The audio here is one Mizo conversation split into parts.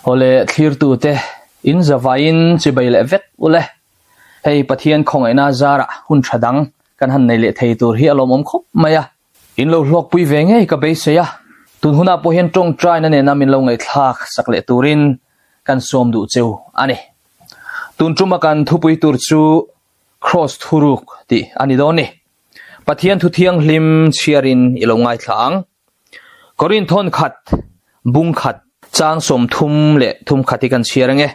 Awle thlirtute in zavaiin chibai leh vek ule. Hei Pathian khawngaihna zarah hun tha dang kan han nei leh thei tur hi a lawmawm khawp mai a. In lo hlawkpui ve ngei ka beisei a, tun hunah pawh hian tawngtaina nena min lo ngaihthlak sak leh turin kan sawm duh cheu a ni. Tun tuma kan thupui tur chu Kraws thuruk tih a ni dawn ni. Pathian thu thianghlim chhiarin i lo ngaithla ang. Korinth thawn khat, bung khat, chang 30 leh thum khat hi kan chhiar ange.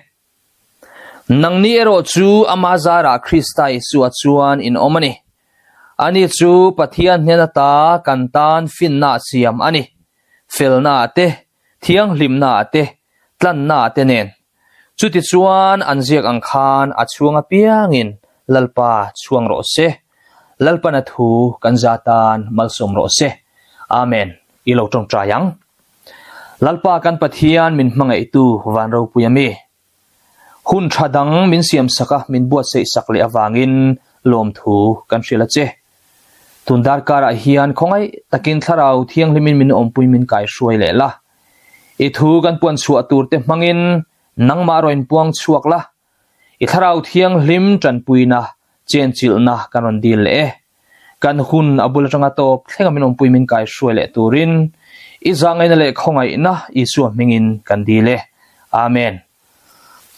Nangni erawh chu ama zarah Krista Isua chuan in awm a ni. Ani chu Pathian hnen ata kan tan finna a siam a ni. Felna ah te, thianghlimna ah te, tlanna ah te nen. Chutichuan an ziak ang khan a chhuang apiangin Lalpa chhuang rawh se. Lalpan a thu kan za tan malsawm rawh se. Amen. I lo tawngtai ang. Lalpa kan Pathian min hmangaihtu van ropui a mi. Hun tha dang min siam sak a, min buatsaih sak leh avangin lawmthu kan hrilh a che. Tun darkarah hian khawngaih takin Thlarau Thianghlimin min awmpui min kaihruai leh la. I thu kan puan chhuah tur te hmangin nangmah rawn puang chhuak la. I Thlarau Thianghlim tanpuina chenchilhna kan rawn dil leh e. Kan hun a bul atanga tawp thlenga min awmpui min kaihruai leh turin i zahngaihna leh khawngaihna Isua hmingin kan dil e. Amen.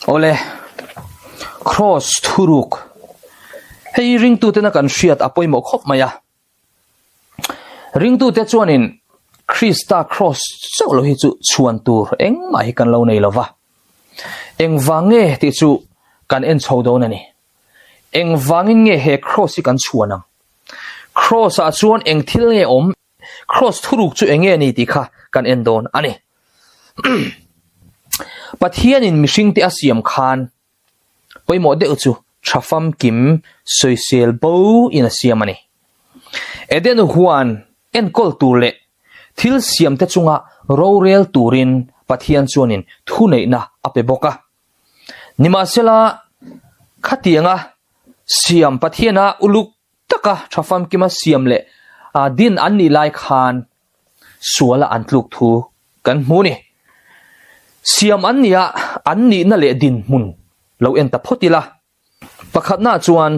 Awle, Kraws thuruk. Hei ringtutena kan hriat a pawimawh khawp mai a. Ringtute chuanin Krista Kraws chauh lo hi chu chhuan tur engmah hi kan lo nei lo va. Engvang nge tih chu kan en chho dawn a ni. Engvangin nge he Kraws hi kan chhuan ang? Kraws ah chuan eng thil nge awm? Kraws thuruk chu eng nge ni tih kha kan en dawn a ni. Pathianin mihringte a siam khan pawimawh deuh chu tha famkim sawisel bo in a siam a ni. Eden huan enkawl tur leh thil siamte chunga rorel turin Pathian chuanin thuneihna a pe bawk a. Nimahsela, khatianga siam Pathiana uluk taka tha famkima siam leh din an nih lai khan suala an tluk thu kan hmu ni. Siam an nia an nihna leh dinhmun lo en ta phawt ila. Pakhatna chuan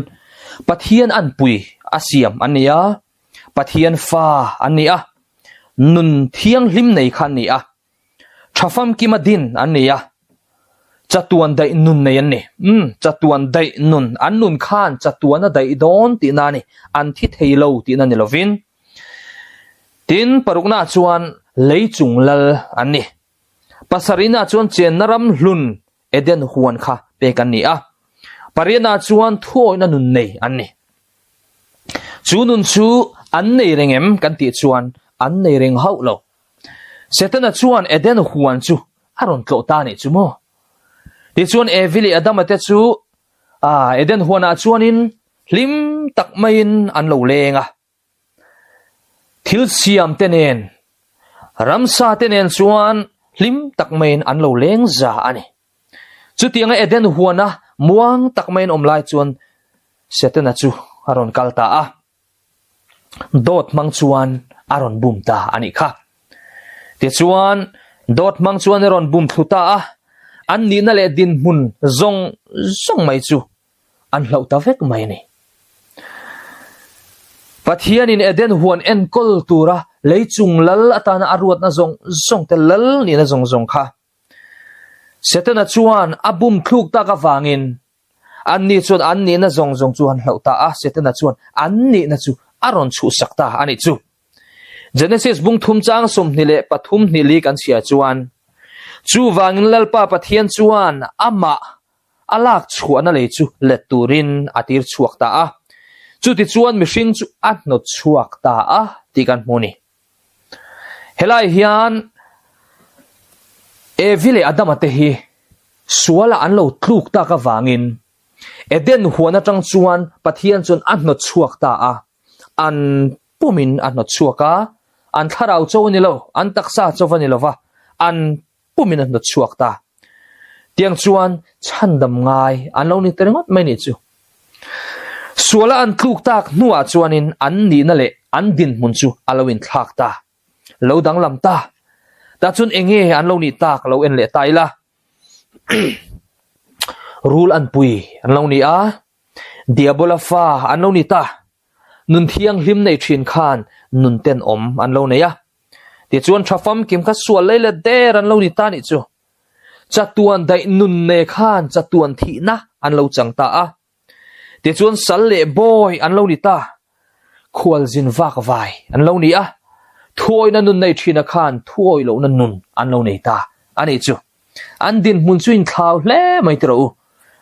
Pathian anpui a siam an ni a, Pathian fa an ni a, nun thianghlim nei kha an ni a. Tha famkima din an ni a, chatuan daih nun nei an ni. Umm, chatuan daih nun, an nun khan chatuan a daih dawn tihna a ni, an thi thei lo tihna ni lovin. Tin, paruknaah chuan lei chung lal an ni. Pasarihnaah chuan chenna ram hlun Eden huan kha pek an ni a, pariatnaah chuan thuawihna nun nei an ni. Chu nun chu an nei reng em kan tih chuan an nei reng hauh lo. Setana chuan Eden huan chu a rawn tlawh ta anih chu maw? Tichuan Evi leh Adama te chu Eden huanah chuanin hlim tak maiin an lo leng a. Thil siam te nen, ramsa te nen chuan hlim tak maiin an lo leng za a ni. Chutianga Eden huana muang tak maiin awm lai chuan Setana chu a rawn kal ta a. Dawt hmang chuan a rawn bum ta a nih kha. Tichuan, dawt hmang chuan a rawn bum thlu ta a, an nihna leh dinhmun zawng zawng mai chu an hlauh ta vek mai a ni. Pathianin Eden huan enkawl tura lei chung lal atana a ruatna zawng zawng te lal nihna zawng zawng kha Setana chuan a bum thluk tak avangin Anni chuan an nihna zawng zawng chu an hlauh ta a, Setana chuan an nihna chu a rawn chhuhsak ta a nih chu. Genesis bung thum chang 23 hnih li kan chhiar chuan, Chuvangin Lalpa Pathian chuan amah a lak chhuahna lei chu let turin a tir chhuak ta a, chutichuan mihring chu a hnawt chhuak ta a tih kan hmu a ni. Helai hian Evi leh Adama te hi sualah an lo tluk tak avangin Eden huan atang chuan Pathian chuan a hnawt chhuak ta a, an pumin a hnawt chhuak a, an thlarau cho a ni lo, an taksa cho a ni lo va, an pumin a hnawt chhuak ta. Tiang chuan chhandam ngai an lo ni ta ringawt mai nih chu. Suala an tluk tak hnuah chuanin an nihna leh an dinhmun chu a lo inthlak ta, lo danglam ta. Tah chuan enge an lo nih tak lo en leh ta ila. Rul anpui an lo ni a, Diabola fa an lo ni ta. Nun thianghlim nei thin khan nun tenawm an lo nei a. Tichuan tha famkim kha sual lei let der an lo ni ta nih chu. Chatuan daih nun ne khan chatuan thihna an lo chang ta a. Tichuan sal leh bawi an lo ni ta. Khualzin vak vai an lo ni a. Thuawihna nun nei thina khan thuawih lohna nun an lo nei ta a nih chu. An dinhmun chu inthlau hle mai tiraw u.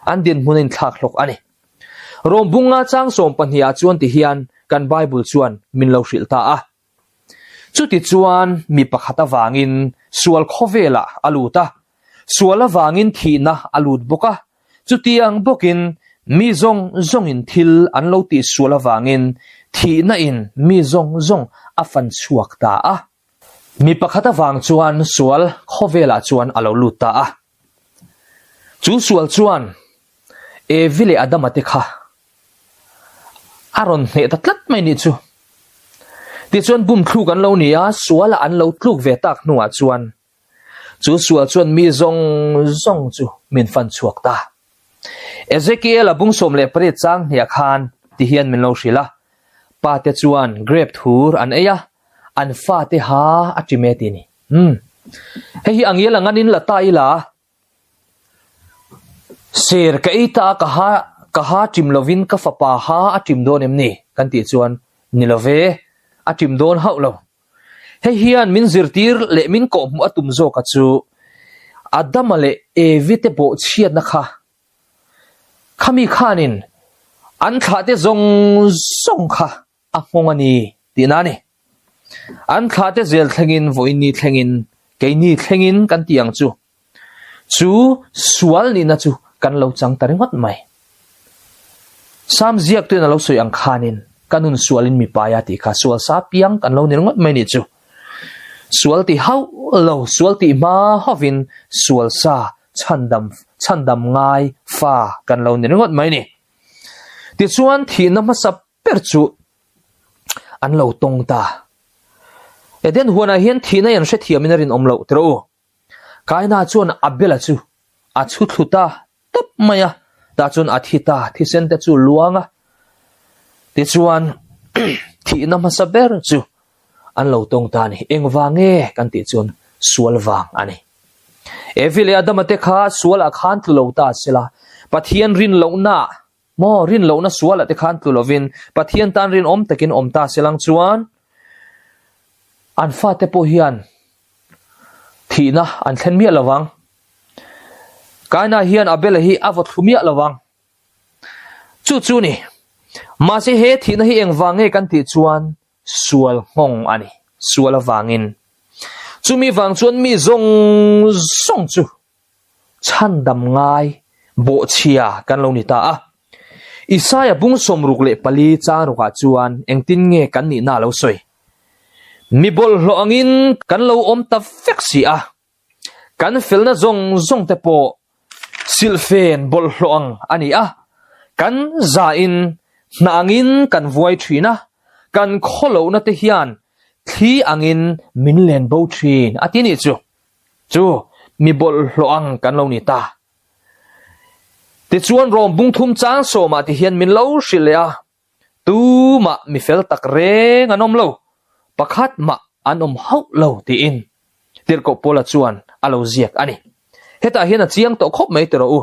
An dinhmun a inthlak hlawk a ni. Rom bunga chang 12 ah chuan tihian kan Bible chuan min lo hrilh ta a. Chutichuan mi pakhat avangin sual khawvelah a lut a, sual avangin thihna a lut bawk a, chutiang bawkin mi zawng zawngin thil an lo tih sual avangin thihna in mi zawng zawng a fan chhuak ta a. Mi pakhat avang chuan sual khawvelah chuan a lo lut ta a. Chu sual chuan Evi leh Adama te kha a rawn hneh ta tlat mai nih chu. Tichuan bum thluk an lo ni a, sualah an lo tluk ve tak hnuah chuan chu sual chuan mi zawng zawng chu min fan chhuak ta. Ezekiel-a bung 18 chang hniah khan ti hian min lo hrilh a, Pa te chuan grape thur an ei a, an fate ha a ṭim e ti ni. Umm. Hei hi a ngial ang anin la ta ila. Ser ka ei ta a ka ha ka ha ṭim lovin ka fapa ha a ṭim dawn em ni? Kan tih chuan ni lo ve, a ṭim dawn hauh lo. Hei hian min zirtir leh min kawhhmuh a tum zawka chu Adama leh Evi te bawhchhiatna kha khami khanin an thlahte zawng zawng kha a nghawng a ni tihna a ni. An thlahte zel thlengin vawiin thlengin keini thlengin kan tih ang chu. Chu sual nihna chu kan lo chang ta ringawt mai. Sam ziaktuin a lo sawi ang khanin ka nun sualin mi pai a tih kha sual sa piang kan lo ni ringawt mai nih chu. Sual ti hauh lo, sual tih hma hovin sual sa chhandam chhandam ngai fa kan lo ni ringawt mai ni. Tichuan thihna hmasa ber chu an lo tawng ta. Eden huanah hian thihna i an hrethiamin a rinawm loh tiraw u. Kaina chuan Abela chu a chhu thlu ta tawp mai a, tah chuan a thi ta, thisen te chu luang a. Tichuan thihna hmasa ber chu an lo tawng ta a ni. Engvang nge kan tih chuan sual vang a ni. Evi leh Adama te kha sualah khan tlu lo ta sela, Pathian rin lohna Maw, rin lohna sualah te khan tlu lovin Pathian tan rinawm takin awm ta se lang chuan an fate pawh hian thihna an thlen miah lovang. Kaina hian Abela hi a vaw thlu miah lovang. Chu chu ni. Mahse he thihna hi engvang nge kan tih chuan sual nghawng a ni, sual avangin. Chumi vang chuan mi zawng zawng chu chhandam ngai bawhchhia kan lo ni ta a. Isaia bung 64 chang rukah chuan engtin nge kan nihna a lo sawi? Mi bawlhhlawh angin kan lo awm ta vek si a, kan felna zawng zawng te pawh silhfen bawlhhlawh ang a ni a, kan zain hnah angin kan vuai thin a, kan khawlohna te hian thli angin min len bo thin a ti nih chu. Chu mi bawlhhlawh ang kan lo ni ta. Tichuan Rom bung thum chang sawmah ti hian min lo hrilh leh a, tumah mi fel tak reng an awm lo, pakhat mah an awm hauh lo tiin Tirhkoh Paula chuan a lo ziak a ni. Hetah hian a chiang tawh khawp mai tiraw u.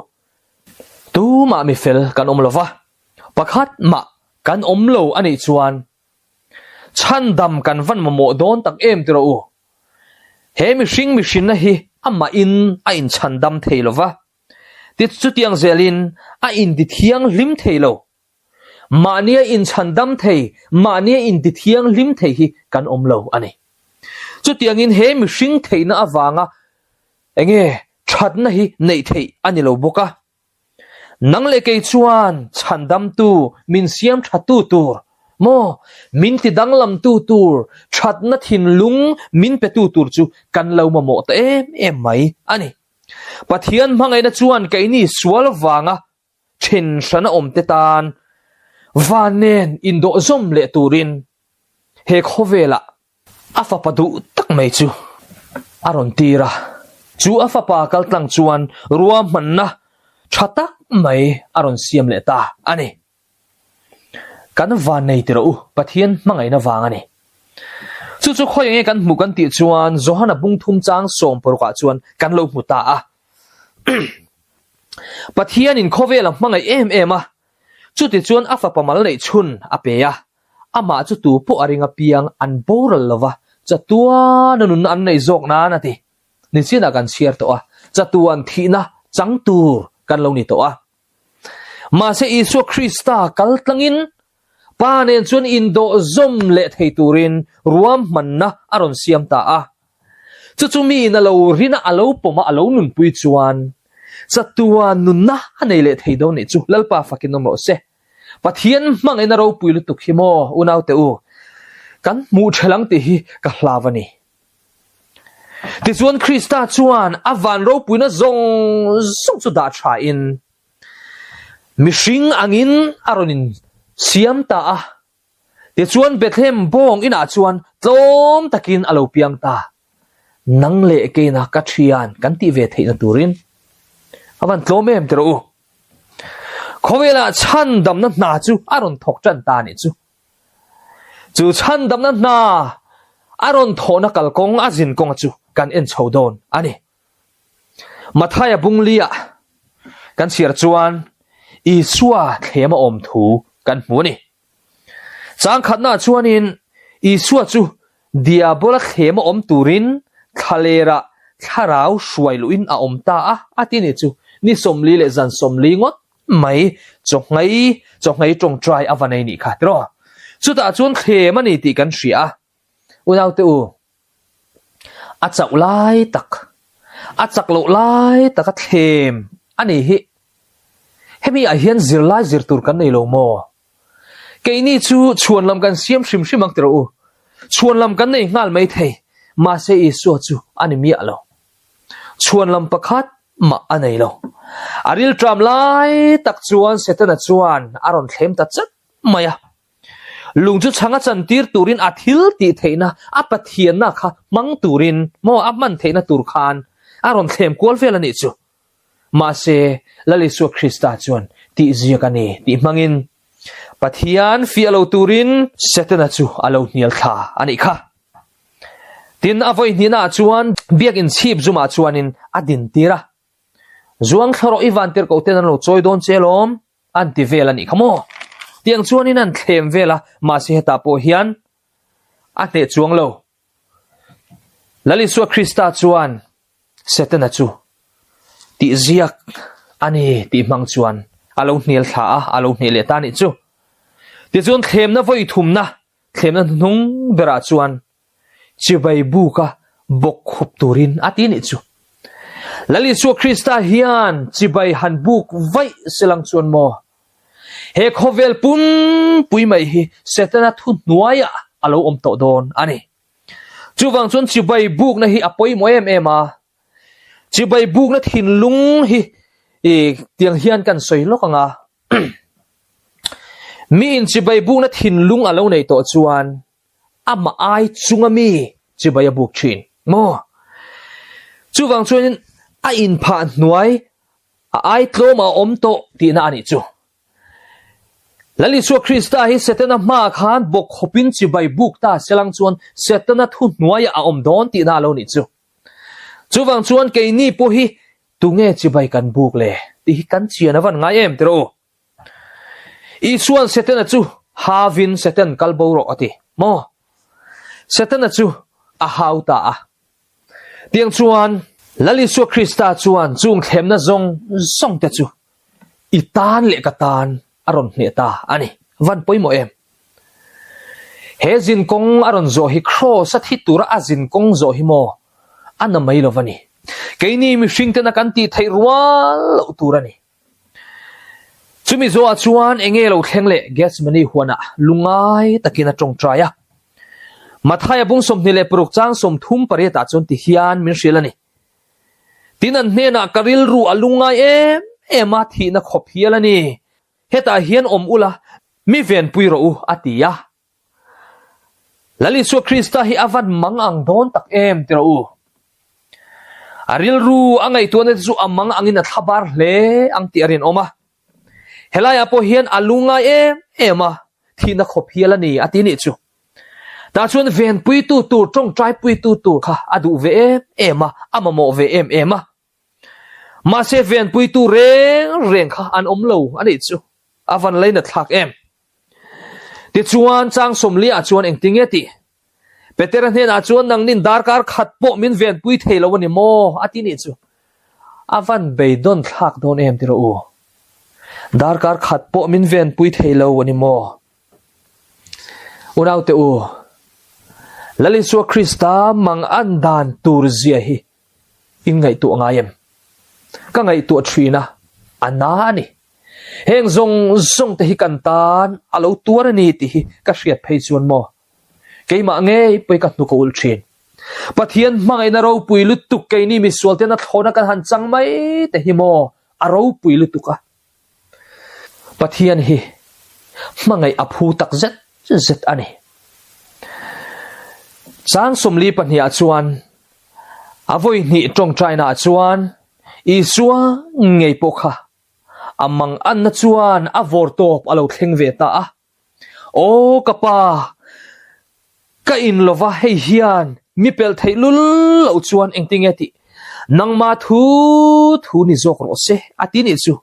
Tumah mi fel kan awm lo va, pakhat mah kan awm lo a nih chuan Chhandam kan van mamawh dawn tak em tiraw u? He mihring mihrinna hi amahin a inchhandam thei lo va, ti chutiang zelin a intithianghlim thei lo. Mahnia inchhandam thei, mahnia intithianghlim thei hi kan awm lo a ni. Chutiangin he mihring theihna avanga enge thatna hi neih theih a ni lo bawk a. Nang leh kei chuan chhandamtu min siam thatu tur maw, min ti danglamtu tur, thatna thinlung min petu tur chu kan lo mamawh ta em em mai a ni. Pathian hmangaihna chuan keini sual vanga then hrana awmte tan van nen indawhzawm leh turin he khawvelah A fapa duh tak mai chu a rawn tir a. Chu a Fapa kaltlang chuan ruahmanna tha tak mai a rawn siam leh ta a ni. Kan vannei ti rawh u, Pathian hmangaihna vang a ni. Chu chu khawi enge kan hmuh kan tih chuan Johana bungthum chang sawmparukah chuan kan lo hmu ta a. Pathianin khawvel a hmangaih em em a, chutichuan a fapa mal neih chhun a pe a, amah chu tu pawh a ring apiang an boral lo va, chatuana nunna an neih zawk nan a ti. Nichinah kan chhiar tawh a, chatuan thihna chang tur kan lo ni tawh a. Mahse Isua Krista kal tlangin Pa nen chuan indawh zawm leh thei turin ruahmanna a rawn siam ta a. Chu chu miin a lo rin a, a lo pawm a, a lo nunpui chuan chatuan nunna a nei leh thei dawn nih chu Lalpa fakin awm rawh se. Pathian hmangaihna ropui lutuk hi maw unaute u, kan hmuh ṭhelh ang tih hi ka hlau a ni. Tichuan Krista chuan a van ropuina zawng zawng chu dah ṭhain Mihring angin a rawn in siam ta a, tichuan Bethlehem bawng inah chuan tlawm takin a lo piang ta. Nang leh keina ka thian kan tih ve theihna turin a van tlawm em ti rawh u. Khawvelah chhandamna hna chu a rawn thawk tan ta a nih chu. Chu chhandamna hna a rawn thawhna kalkawng a zin kawnga chu kan en chho dawn a ni. Mathaia bunglia kan chhiar chuan Isua thlem a awm thu kan hmu a ni. Changkhatnaah chuanin Isua chu Diabola thlem a awm turin thlalerah thlarau hruai luhin a awm ta a, a ti ni chu ni 40 leh zan 40 ngawt mai chawhngai chawhngai tawngtai a va nei nih kha tiraw. Chutah chuan thlem a ni tih kan hria a, unaute u, A chauh lai tak, a chak loh lai tak a thlem a ni hi. Hemi ah hian zirlai zir tur kan nei lo maw? Keini chu chhuan lam kan siam hrim hrim ang tiraw u. Chhuan lam kan nei nghal mai thei, mahse Isua chu a ni miah lo. Chhuan lam pakhat mah a nei lo. A rilṭam lai tak chuan Setana chuan a rawn thlem ta chat mai a. Lung chu chhang a chantir turin a thil tih theihna, a Pathianna kha hmang turin maw a hman theihna tur khan a rawn thlem kual vel a nih chu. Mahse, Lal Isua Krista chuan tih ziak a ni tih hmangin Pathian fiah lo turin Setana chu a lo hnial thla a nih kha. Tin, a vawi hnihnaah chuan biakinn chhip zumah chuanin a dintir a. Zuang thla rawh i vantirhkoh ten an lo chawi dawn che alawm. An ti vel a nih kha maw? Tiang chuanin an thlem vel a, mahse hetah pawh hian a hneh chuang lo. Lal Isua Krista chuan Setana chu tih ziak a ni tih hmang chuan a lo hnial thla a, a lo hneh leh ta a nih chu. Tichuan thlemna vawi thumna, thlemna hnuhnung berah chuan chibai buka bawk khup turin a ti nih chu. Lal Isua Krista hian chibai han buk vaih selang chuan maw? He khawvel pumpui mai hi Setana thuhnuaiah a lo awm tawh dawn a ni. Chuvang chuan chibai bukna hi a pawimawh em em a. Chibai bukna thinlung hi tiang hian kan sawi lawk ang a. Miin chibai bukna thinlung a lo neih tawh chuan amah ai chunga mi chibai a buk thin maw? Chuvang chuanin a inphah hnuai a ai tlawm a awm tawh tihna a nih chu. Lal Isua Krista hi Setana hmaah khan bawk khawpin chibai buk ta selang chuan Setana thuhnuaiah a awm dawn tihna a lo nih chu. Chuvang chuan keini pawh hi tunge chibai kan buk le tih hi kan chian a van ngai em tiraw u? Isua'n Setana chu hauvin Setan kal bo rawh a ti maw? Setana chu a hau ta a. Tiang chuan Lal Isua Krista chuan chung thlemna zawng zawng te chu i tan leh ka tan a rawn hneh ta a ni. Van pawimawh em? He zinkawng a rawn zawh hi Kraws a thi tura a zinkawng zawh hi maw a na mai lo va ni. Keini mihring tena kan tih theih rual loh tur a ni. Chumi zawhah chuan eng nge lo thleng leh Gethsemane huanah lungngai takin a tawngtai a. Mathaia bung 26 chang 38 ah chuan ti hian min hrilh a ni. Tin an hnenah ka rilru a lungngai em em a, thihna khawp hial a ni. Hetah hian awm ula, mi venpui rawh u, a ti a. Lal Isua Krista hi a van mang ang dawn tak em ti rawh u. A rilru a ngaihtuahna te chu a mang angin a thlabar hle ang tih a rinawm a. Helaiah pawh hian a lu ngai em em a, thihna khawp hial a ni a ti nih chu. Tah chuan venpuitu tur, tawngtaipuitu tur kha a duh ve em em a, a mamawh ve em em a. Mahse venpuitu reng reng kha an awm lo a nih chu. A van lainat thlak em. Tichuan chang sawmliah chuan engtinge tih? Petera hnenah chuan nangnin darkar khat pawh min venpui thei lo a ni maw? a ti nih chu. A van beidawn thlak dawn em ti rawh u. Darkar khat pawh min venpui thei lo a ni maw? Unaute u, Lal Isua Krista mang an dan tur zia hi in ngaihtuah ngai em? Ka ngaihtuah thin a, a na a ni. Heng zawng zawng te hi kan tan a lo tuar a ni tih hi ka hriat phei chuan maw? Keimah ngei pawh hi ka hnuk a ulh thin. Pathian hmangaihna ropui lutuk keini misual ten a thlawhna kan han chang mai te hi maw a ropui lutuk a. Pathian hi hmangaih a phu tak zet zet a ni. Chang 42 ah chuan a vawi hnih tawngtaina ah chuan Isua ngei pawh kha a mang anna chuan a vawr tawp a lo thleng ve ta a. Aw ka pa, ka in lova hei hian mi pel theih lul loh chuan engtinge tih nangma thu thu ni zawk rawh se a ti nih chu.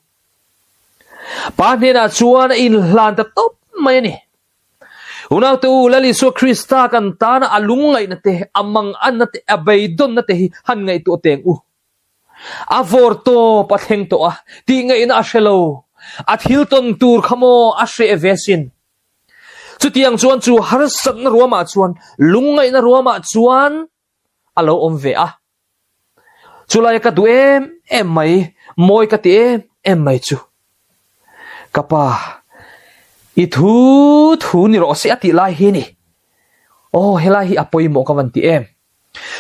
Pa hnenah chuan a inhlan ta tawp mai a ni. Unaute u, Lal Isua Krista kan tana a lungngaihna te, a manganna te, a beidawnna te hi han ngaihtuah teng u. A vawr tawp a thleng tawh a, tih ngaihna a hre lo. A thil tawn tur kha maw a hreh ve sin. Chutiang chuan chu harsatna ruamah chuan, lungngaihna ruamah chuan a lo awm ve a. Chulaia ka duh em em mai, mawi ka ti em em mai chu. Ka pa, i thu thu ni rawh se a tih lai hi ni. Aw, helai hi a pawimawh ka van ti em.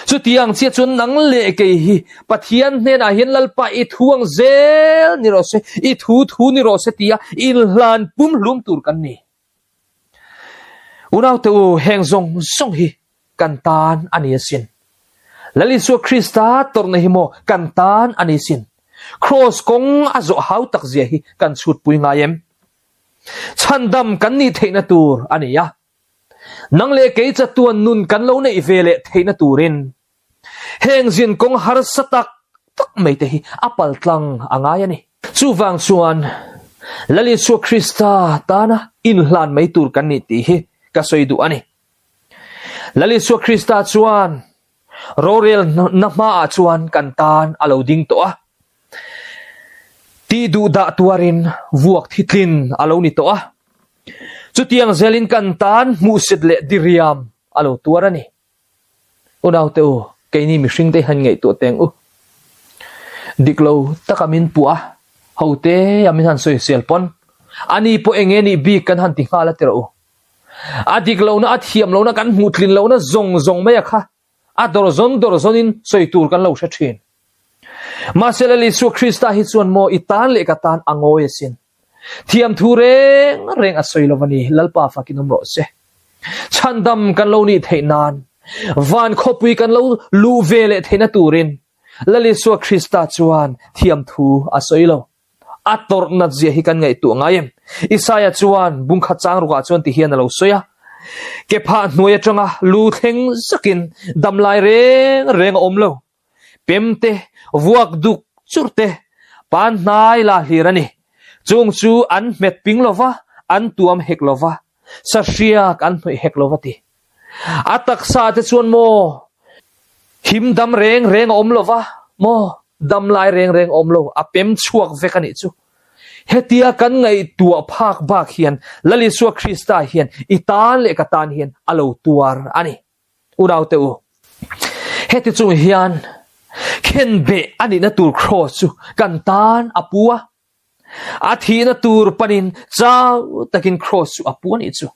Chutiang chiah chuan nang leh kei hi Pathian hnenah hian Lalpa i thu ang zel ni rawh se, i thu thu ni rawh se tia inhlan pumhlum tur kan ni. Unaute u, heng zawng zawng hi kan tan a ni asin. Lal Isua Krista tawrhna hi maw kan tan a ni sin. Kraws kawng a zawh hau tak zia hi kan chhutpui ngai em? Chhandam kan nih theihna tur a ni a. Nang leh kei chatuan nun kan lo neih ve leh theihna turin heng zin kawng harsa tak tak mai te hi a paltlang a ngai a ni. Chuvang chuan Lal Isua Krista tana inhlan mai tur kan nih tih hi ka sawi duh a ni. Lal Isua Krista chuan Rorelna hmaah chuan kan tan a lo ding tawh a, tih duh dah tuarin vuak thitlin a lo ni tawh a. Chutiang zelin kan tan hmuhsit leh diriam a lo tuar a ni. Unaute u, keini mihringte hian ngaihtuah teng u. Dik lo taka min puah a, hote a min han sawisel pawn, ani pawh eng nge nih bik kan han ti nghal a ti rawh u. A dik lohna, a thiam lohna, kan hmuh tlin lohna zawng zawng mai a kha a dawrzawn dawrzawnin sawi tur kan lo hre thin. Mahse Lal Isua Krista hi chuan maw i tan leh ka tan a ngawi asin. Thiam thu reng reng a sawi lo a ni, Lalpa fakin awm rawh se. Chhandam kan lo nih theih nan, van khawpui kan lo luh ve leh theihna turin Lal Isua Krista chuan thiam thu a sawi lo. A tawrh nat zia hi kan ngaihtuah ngai em? Isaia chuan bungkhat chang rukah chuan ti hian a lo sawi a, Ke phah hnuai atanga lu thleng zakin damlai reng reng a awm lo. Pem te, vuak duk churh te, pan hnai la hlir a ni. Chung chu an hmet ping lo va, an tuam hek lo va, sahriak an hnawih hek lo va ti. A taksa te chuan maw him dam reng reng a awm lo va maw dam lai reng reng a awm lo a pem chhuak vek a nih chu. Hetia kan ngaihtuah phak bak hian Lal Isua Krista hian i tan leh ka tan hian a lo tuar a ni. Unaute u, heti chung hian khenbeh a nihna tur kraws chu kan tan a pu a. A thihna tur panin chau takin kraws chu a pu a nih chu.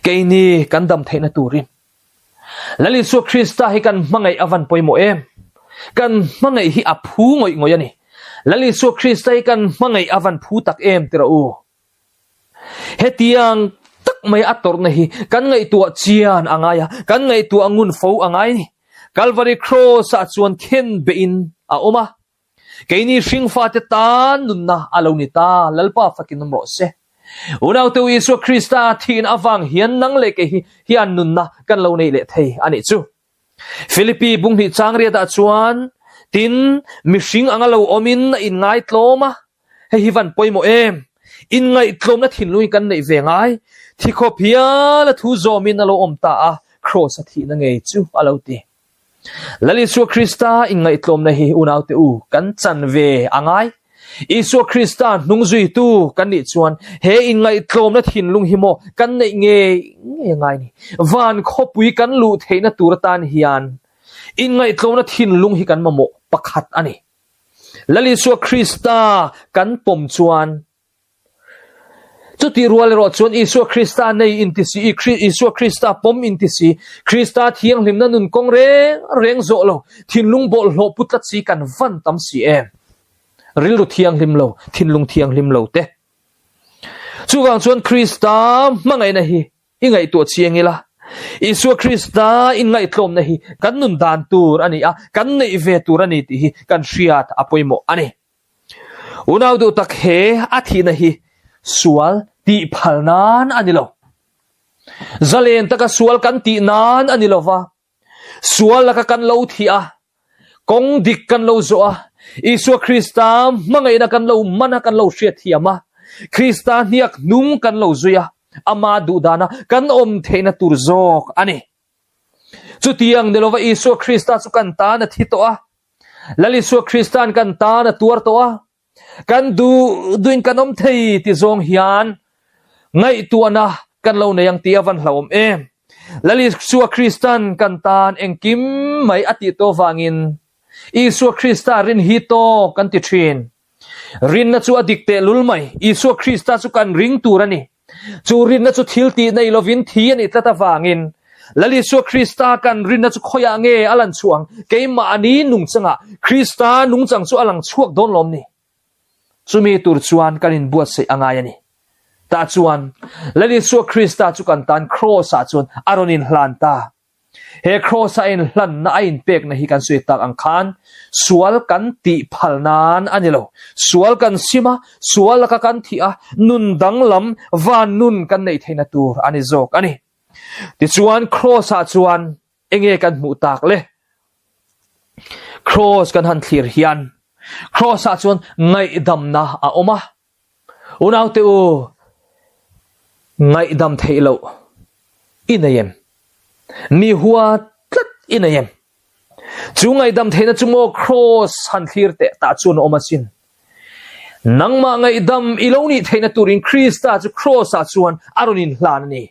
Keini kan dam theihna turin Lal Isua Krista hi kan hmangaih a van pawimawh em? Kan hmangaih hi a phu ngawih ngawih a ni. Lal Isua Krista hi kan hmangaih a van phu tak em ti rawh u. Hetiang tak mai a tawrhna hi kan ngaihtuah chian a ngai a, kan ngaihtuah ngun fo a ngai a ni. Kalvari Kraws-ah chuan khen behin a awm a. Keini hringfate tan nunna a lo ni ta, Lalpa fakin awm rawh se. Unaute u Isua Krista thiin avang hian nang leh kei hi hian nunna kan lo nei leh thei a nih chu. Philippi bunghnih chang riatah chuan, Tin, mihring anga lo awmin a inngaitlawm a, hei hi van pawimawh em? Inngaihtlawmna thinlungin kan neih ve ngai, thi khawp hial a thu zawmin a lo awm ta a, Kraws a thihna ngei chu a lo ti. Lal Isua Krista inngaihtlawmna hi unaute u kan chan ve a ngai. Isua Krista hnungzuitu kan nih chuan he inngaihtlawmna thinlung hi maw kan neih ngei ngei a ngai ni. Van khawpui kan luh theihna tur atan hian inngaihtlawmna thinlung hi kan mamawh pakhat a ni. Lal Isua Krista kan pawm chuan Chutih rual erawh chuan Isua Krista nei inti si, Isua Krista pawm inti si, Krista thianghlimna nun kawng reng reng zawh lo, thinlung bawlhhlawh pu tlat si kan van tam si em? Rilru thianghlim lo, thinlung thianghlim lo te. Chuvang chuan Krista hmangaihna hi i ngaihtuah chiang ila, Isua Krista inngaihtlawmna hi kan nun dan tur a ni a, kan neih ve tur a ni tih hi kan hriat a pawimawh a ni. Unau duh tak he a thihna hi sual tih phal nan a ni lo. Zalen taka sual kan tih nan a ni lo va, sual laka kan lo thih a, kawng dik kan lo zawh a, Isua Krista hmangaihna kan lo man a, kan lo hriatthiam a, Krista hniak hnung kan lo zui a, ama duhdana kan awm theihna tur zawk a ni. Chutiang ni lova Isua Krista chu kan tan a thi tawh a, Lal Isua Krista'n kan tan a tuar tawh a, kan duh duhin kan awm thei ti zawng hian ngaihtuahna kan lo nei ang tih a van hlauhawm em. Lal Isua Krista'n kan tan engkim mai a tih tawh vangin Isua Krista rin hi tawk kan ti thin. Rinna chu a dik tehlul mai. Isua Krista chu kan ring tur a ni. Chu rinna chu thil tih nei lovin thi a nih tlat avangin Lal Isua Krista kan rinna chu khawiah nge a lan chhuah ang? Keimahni nungchangah Krista nungchang chu a lang chhuak dawn lawm ni? Chumi tur chuan kan inbuatsaih a ngai a ni. Tah chuan Lal Isua Krista chu kan tan Kraws-ah chuan a rawn inhlan ta. He Kraws a inhlanna a inpekna hi kan sawi tak ang khan sual kan tih phal nan a ni lo. Sual kan sim a, sual laka kan thih a, nun danglam van nun kan neih theihna tur a ni zawk a ni. Tichuan Kraws ah chuan enge kan hmuh tak le? Kraws kan han thlir hian Kraws ah chuan ngaihdamna a awm a. Unaute u, ngaihdam theih loh i nei em? Mi hua tlat i nei em? Chu ngaihdam theihna chu maw Kraws han thlir teh tah chuan a awm asin. Nangmah ngaihdam i lo nih theihna turin Krista chu Kraws-ah chuan a rawn inhlan a ni.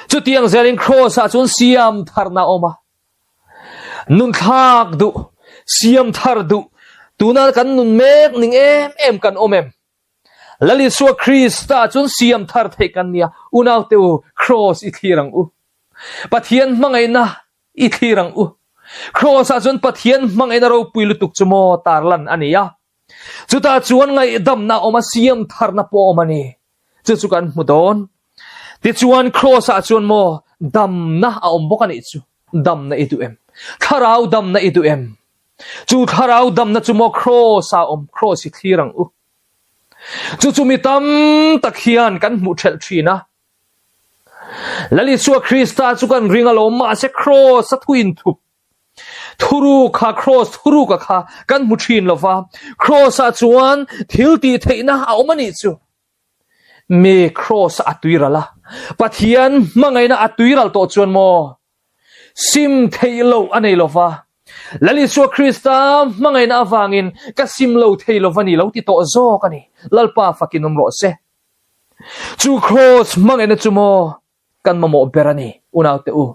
Chutiang zelin Kraws-ah chuan siam tharna a awm a. Nunthlak duh, siam thar duh, tuna kan nun mek ning em em kan awm em? Lal Isua Krista chuan siam thar theih kan nia, unaute u, Kraws i thlir ang u. Pathian hmangaihna i thlir ang u. Kraws-ah chuan Pathian hmangaihna ropui lutuk chu maw tarlan a ni a. Chutah chuan ngaihdamna a awm a, siam tharna pawh a awm a ni. Chu chu kan hmu dawn. Tichuan Kraws-ah chuan maw damna a awm bawk a nih chu. Damna i duh em? Thlarau damna i duh em? Chu thlarau damna chu maw Kraws-ah a awm, Kraws hi thlir ang u. Chu chu mi tam tak hian kan hmuh thelh thin a. Lal Isua Krista chu kan ring alawm, mahse Kraws-a thu inthup Thuruk kha Kraws thuruka kha kan hmu thin lo va, Kraws-ah chuan thil tih theihna a awm a nih chu. Mi Kraws a tuiral a, Pathian hmangaihna a tuiral tawh chuan maw sim theih loh a nei lo va, Lal Isua Krista hmangaihna avangin ka sim lo thei lo va ni lo ti tawh zawk a ni. Lalpa fakin awm rawh se. Chu Kraws hmangaihna chu maw Kan mamawh ber a ni, unaute u.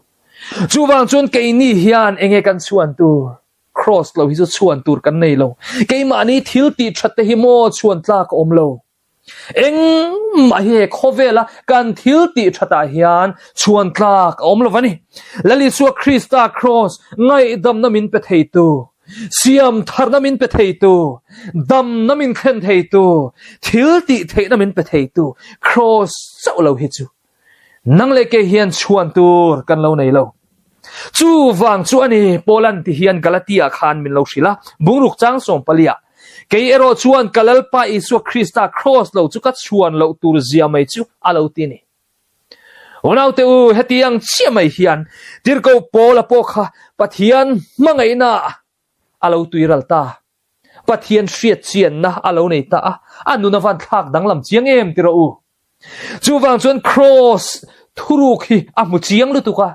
Chuvang chuan keini hian enge kan chhuan tur? Kraws lo hi chu chhuan tur kan nei lo. Keimahni thil tih that te hi maw chhuan tlak a awm lo. Engmah hi he khawvela kan thil tih thatah hian chhuan tlak a awm lo va ni. Lal Isua Krista kraws ngaihdamna min pe theitu, siam tharna min pe theitu, damna min thlen theitu, thil tih theihna min pe theitu kraws chauh lo hi chu Nang leh kei hian chhuan tur kan lo nei lo. Chuvang chu a ni, Paula'n ti hian Galatia khan min lo hrilh a, bungruk chang sawmpaliah, Kei erawh chuan ka Lalpa Isua Krista kraws lo chu ka chhuan loh tur zia mai chu a lo ti a ni. Unaute u, heti ang chiah mai hian Tirhkoh Paula pawh kha Pathian hmangaihna a lo tuiral ta. Pathian hriat chianna a lo nei ta a, a nun a van thlak danglam chiang em ti rawh u. Chuvang chuan Kraws thuruk hi a hmu chiang lutuk a.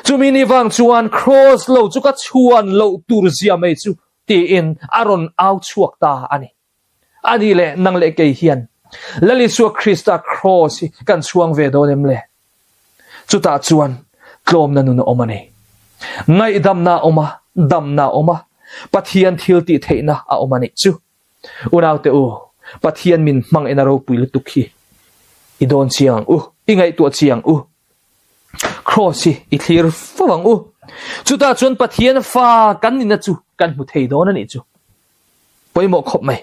Chumi ni vang chuan Kraws lo chu ka chhuan loh tur zia mai chu tiin a rawn au chhuak ta a ni. A nih leh nang leh kei hian Lal Isua Krista Kraws hi kan chhuang ve dawn em le? Chutah chuan tlawmna nun a awm a ni. Ngaihdamna a awm a, damna a awm a, Pathian thil tih theihna a awm a nih chu. Unaute u, Pathian min hmangin a ropui lutuk hi i dawn chiang ang u, i ngaihtuah chiang ang u. Kraws hi i thlir fo ang u. Chutah chuan Pathian fa kan nihna chu kan hmu thei dawn a nih chu. Pawimawh khawp mai.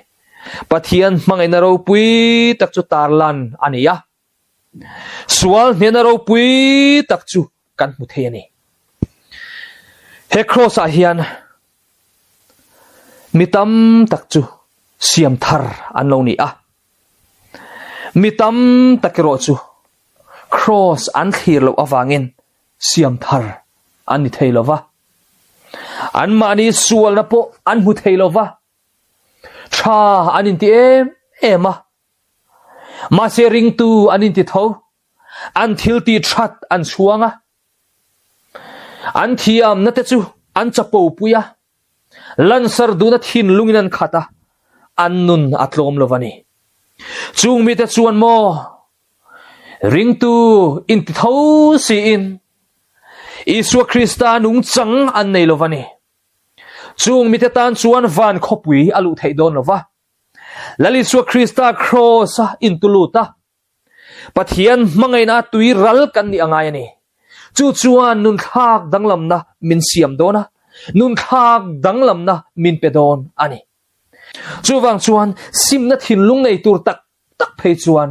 Pathian hmangaihna ropui tak chu tarlan a ni a. Sual hnena ropui tak chu kan hmu thei a ni. He kraws ah hian mi tam tak chu siam thar an lo ni a. Mi tam tak erawh chu kraws an thlir loh avangin siam thar an ni thei lo va. Anmahni sualna pawh an hmu thei lo va. Tha an inti em em a. Mahse ringtu an inti tho, an thil tih that an chhuang a, an thiamna te chu an chapo pui a, lansar duhna thinlungin an khat a, an nun a tlawm lo a ni. Chung mite chuan maw ringtu inti tho siin Isua Krista nungchang an nei lo a ni. Chung mite tan chuan van khawpui a luh theih dawn lo va. Lal Isua Krista kraws a intulut a, Pathian hmangaihna a tui ral kan nih a ngai a ni. Chu chuan nunthlak danglamna min siam dawn a, nunthlak danglamna min pe dawn a ni. Chuvang chuan simna thinlung nei tur tak tak phei chuan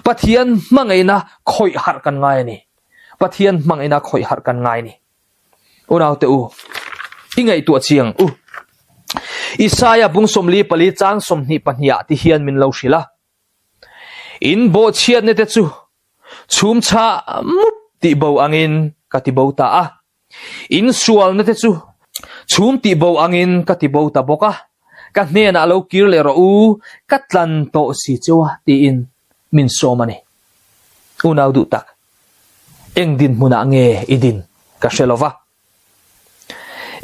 Pathian hmangaihna khawih harh kan ngai a ni. Pathian hmangaihna khawih harh kan ngai a ni. Unaute u, i ngaihtuah chiang u. Isaia bung 44 chang 22 ah ti hian min lo hrilh a. In bawhchhiatna te chu chhum chhah mup tih bo angin ka ti bo ta a. In sualna te chu chhum tih bo angin ka ti bo ta bawk a. Ka hnenah lo kir leh rawh u, ka tlan tawh si cheu a tiin min sawm a ni. Unau duh tak, eng dinhmunah nge i din ka hre lo va.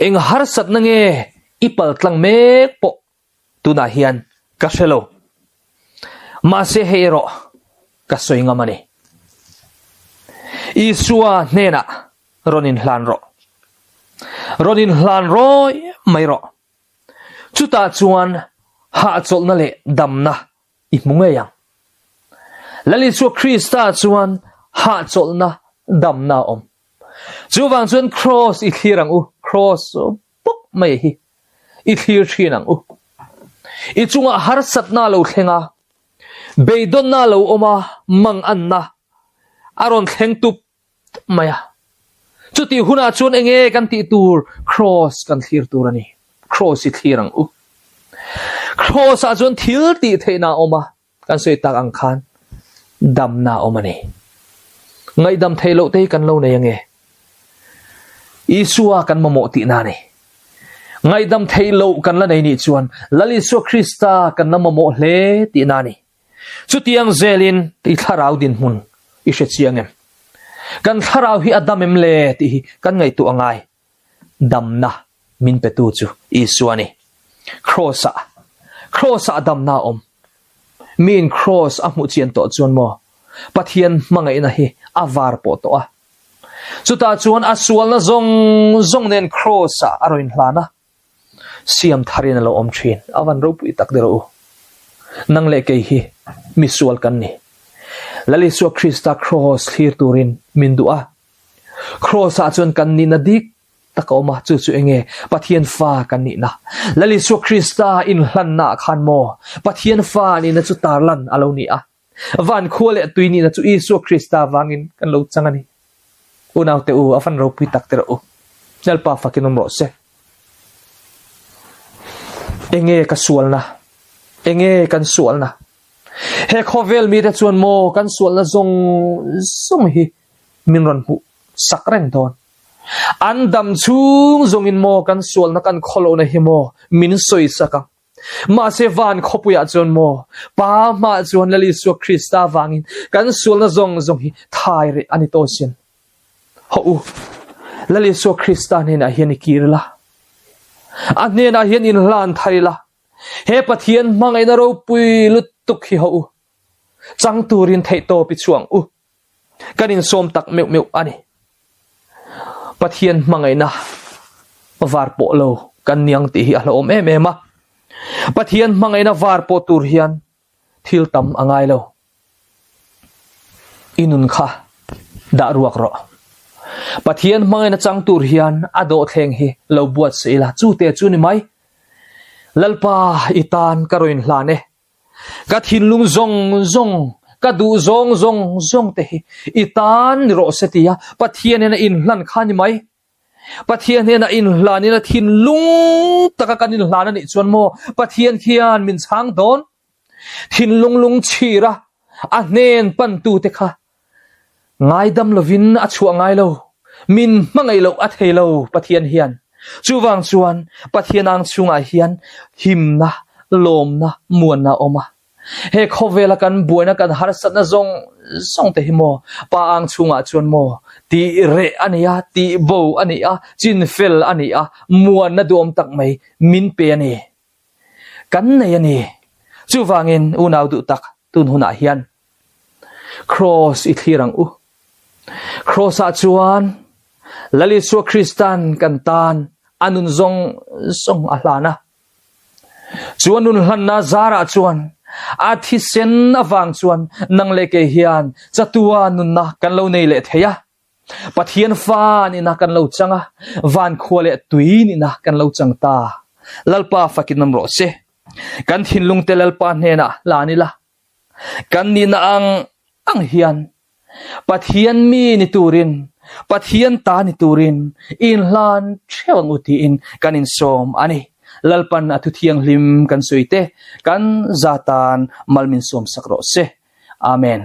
Eng harsatna nge i paltlang mek pawh tunah hian ka hre lo. Mahse hei erawh ka sawi ngam a ni. Isua hnenah rawn inhlan rawh. Rawn inhlan rawi mai rawh. Chutah chuan hahchawlhna leh damna i hmu ngei ang. Lal Isua Krista chuan hahchawlhna damna a awm. Chuvang chuan kraws i thlir ang u, kraws bawk mai hi i thlir thin ang u. I chungah harsatna a lo thleng a, beidawnna a lo awm a, manganna a rawn thleng tup mai a. Chutih hunah chuan enge kan tih tur? Kraws kan thlir tur a ni. Kraws i thlir ang u. Kraws ah chuan thil tih theihna a awm a, kan sawi tak ang khan damna a awm a ni. Ngaihdam theih loh te hi kan lo nei ange. Isua kan mamawh tihna a ni. Ngaihdam theih loh kan la nei nih chuan Lal Isua Krista kan la mamawh hle tihna a ni. Chutiang zelin i thlarau dinhmun i hre chiang em? Kan thlarau hi a dam em le tih hi kan ngaihtuah a ngai. Damna min petu chu Isua a ni. Kraws-ah, Kraws-ah damna a awm. Miin kraws a hmuh chian tawh chuan maw Pathian hmangaihna hi a var pawh tawh a. Chutah chuan a sualna zawng zawng nen kraws-ah a rawn inhlan a. Siam tharin a lo awm thin. A van ropui tak deuh u. Nang leh kei hi misual kan ni. Lal Isua Krista kraws thlir turin min duh a. Kraws ah chuan kan nihna dik tak a awm a, chu chu enge Pathian fa kan nihna. Lal Isua Krista inhlanna ah khan maw Pathian fa nihna chu tarlan a lo ni a. Van khua leh tui nihna chu Isua Krista vangin kan lo chang a ni. Unaute u, a van ropui tak te rawh u. Lalpa fakin awm rawh se. Enge ka sualna? Enge kan sualna? He khawvel mite chuan maw kan sualna zawng zawng hi min rawn hmuh sak reng dawn. An dam chhung zawngin maw kan sualna kan khawlohna hi maw min sawi sak ang. Mahse van khawpuiah chuan maw Pa hmaah chuan Lal Isua Krista vangin kan sualna zawng zawng hi thai reh a ni tawh sin. Hawh u, Lal Isua Krista hnenah hian i kir la. A hnenah hian inhlan thar ila. He Pathian hmangaihna ropui lutuk hi hawh u. Chang turin theihtawp i chhuang u. Kan insawm tak meuh meuh a ni. Pathian hmangaihna var pawh lo kan niang tih hi a hlauhawm em em a. Pathian hmangaihna var pawh tur hian thil tam a ngai lo. I nun kha dah ruak rawh. Pathian hmangaihna chang tur hian a dawhthleng hi lo buatsaih ila, chu te chu ni mai. Lalpa i tan ka rawn hlan e. Ka thinlung zawng zawng, ka duh zawng zawng zawng te hi i tan ni rawh se tia Pathian hian a inhlan kha ni mai. Pathian hian a inhlanin a thinlung taka kan inhlan a nih chuan maw Pathian khian min chhang dawn? Thinlung lungchhira a hnen pantute kha Ngaidam lovin a chhuah ngai lo. Min hmangaih loh a thei lo Pathian hian. Chuvang chuan Pathian ang chhungah hian himna, lawmna, muanna a awm a. He khawvela kan buaina kan harsatna zawng zawng te hi maw Pa ang chhungah chuan maw tih reh a ni a, tih bo a ni a, chinfel a ni a, muanna duhawm tak mai min pe a ni. Kan nei a ni. Chuvangin unau duh tak tun hunah hian Kraws i thlir ang u. Kraws-ah chuan Lal Isua Kristan kan tan a nun zawng zawng a hlan a. Chu a nun hlanna zarah chuan a thisen avang chuan nang leh kei hian chatua nunna kan lo nei leh thei a. Pathian fa nihna kan lo chang a, van khua leh tui nihna kan lo chang ta. Lalpa fakin awm rawh se. Kan thinlungte Lalpa hnenah hlan ila. Kan nihna ang ang hian Pathian mi ni turin, Pathian ta ni turin inhlan theuh ang u tiin kan insawm a ni. Lalpan a thu thianghlim kan sawi te kan za tan mal min sawmsak rawh se. Amen.